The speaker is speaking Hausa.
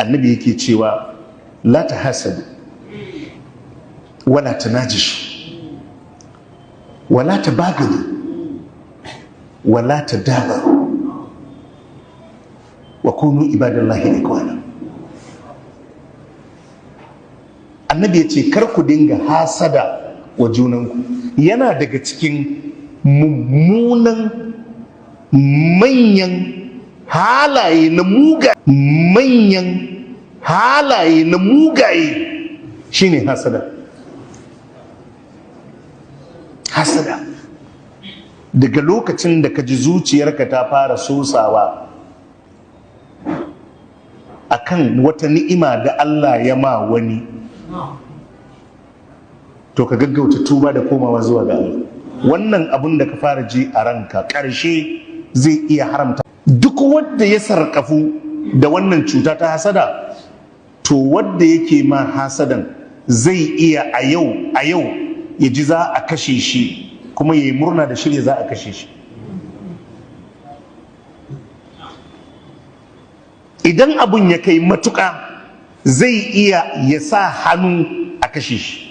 Annabi yake cewa, la ta hasadu wala ta najishu wala ta bagadu wala ta dabaru wa kunu ibadallahi ikwana. Annabi ya ce kar ku dinga hasada wa junanku. Yana daga cikin mummunan manyan halaye na mugaye, manyan halaye na mugaye shine hasada. Hasada, daga lokacin da ka ji zuciyarka ta fara sosawa akan wata ni'ima da Allah ya ma wani, to ka gaggauta tuba da komawa zuwa ga Allah. Wannan abun da ka fara ji a ranka, ƙarshe zai iya haramta. Duk wanda ya sarƙafu da wannan cuta ta hasada, to wanda yake ma hasadan zai iya a yau a yau ya ji za a kashe shi, kuma ya yi murna da shirya za a kashe shi. Idan abun ya kai matuƙa, zai iya ya sa hannu a kashe shi.